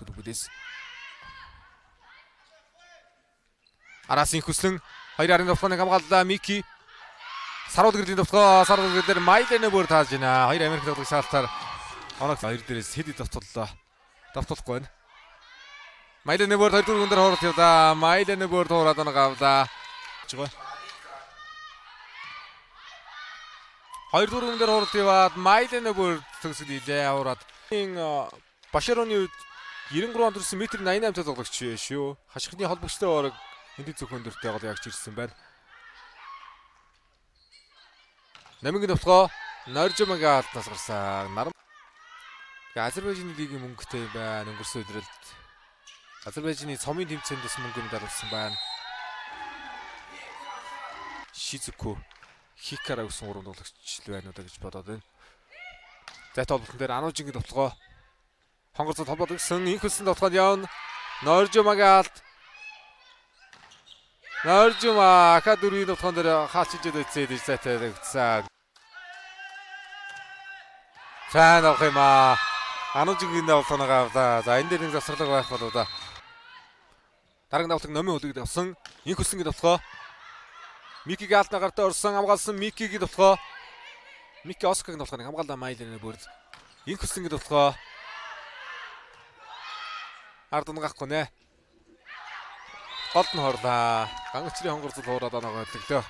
Бүлээс. Араас инх хүслэн хоёр арын довтлооны хамгааллаа Мики. Саруул гэрлийн довтлоо саруул гэрэл дээр Майленэ бүр тааж байна. Хоёр Америк тоглогч шаалтаар оног хоёр дээрээс хэд хэд довтлоо. Довтлохгүй байна. Майленэ бүр хоёр дөрвөн дээр хуурал явлаа. Майленэ бүр туураад оног авлаа. Жигөө. Хоёр дөрвөн дээр хуурал яваад Майленэ бүр төгсгөл хийлээ. Хуураад Башароны үед 93 онд төрсэн метр 88 тоглогч шүү. Хашихны холбогчтой орог энд зөвхөн өндөртэй гол ягч ирсэн байна. Намингийн довтлогоо Норжмагийн алтнаас гарсан. Наран Азербайджаны лигийн мөнгөтэй юм байна. Өнгөрсөн өдрөлд Азербайджаны цомын тэмцээнд бас мөнгө медаль байна. Шизуку Хикара гэсэн гурван тоглогч л байна уу гэж бодоод байна. Зайтай холболтон дээр Анужингийн довтлогоо хонгорцод холбогдсон инх хүссэн довтлогод явна. Норжмагийн алт Норжма ака дөрвийн довтлогон дээр хаалчиж байцээ гэж зайтай өгсөн. Сайн авах юм аа. Анужингийн довтлогоо авлаа. За энэ дээр нэг завсарлага байх болоо да. Дараагийн довтлог номын хөлөг авсан. Инх хүсэнгийн довтлогоо Микигийн алтны гартаа орсон хамгаалсан Микигийн довтлогоо Мики Оскагийн довтлогыг хамгаалаа Майлны бүрд. Инх хүсэнгийн довтлогоо ард унгахгүй нэ. Голд нь хорлаа. Гангачрын хонгорцол хуураад оноогоо өдлөглөө.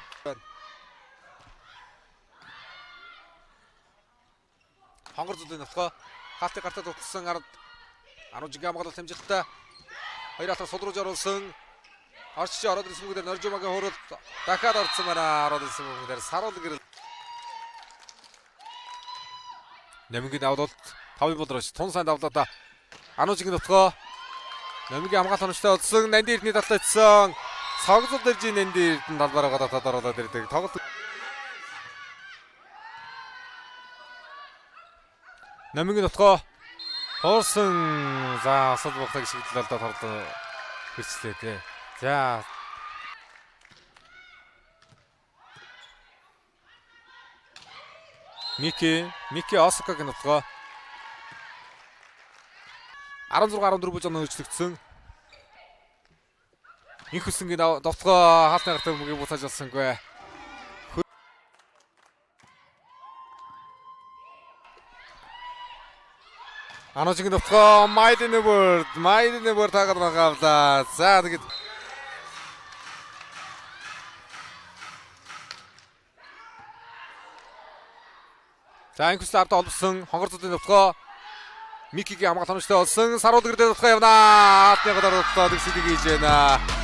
Хонгорцолын довтлогоо хаалтыг гартаа дутсан ард Анужигийн хамгаалалт амжилттай. Хоёр алтраа сулруулж оруулсан. Орчиж ороод ирсэн мөнгөөр Норжумагийн хуурал дахиад орсон байна. Ороод ирсэн мөнгөөр саруул гэрэл. Намингийн давлалт 5-ын болрооч тун сайн давлаа. Анужигийн довтлогоо Намигийн хамгаалал оновчтой болсон. Нанди Эрдний талд очсон. Согзол дэржийн Нанди Эрдэн талбараа дотоод оруулаад ирдэг. Тоглолт Намигийн довтлогоо хуурсан. За осол бухлаг шигдэл алдаад хорлоо хэрчлээ те. За Мики Осакагийн довтлогоо 16 14 бүж оноо өөрчлөгдсөн. Инх хүсэнгийн довтлогоо хаалтны гартай бөмбөгийг буцааж олсонгүй. Анужигийн довтлогоо Майдны бүр таагаар авлаа. За тэгээд За инх хүсэл ард олбсон хонгор зүүдийн довтлогоо Микигийн хамгаалал оновчтой болсон. Саруул гэр дээр довтлогоо явнаа. Алтны гадаар довтлоо төгсөлийг хийж байна.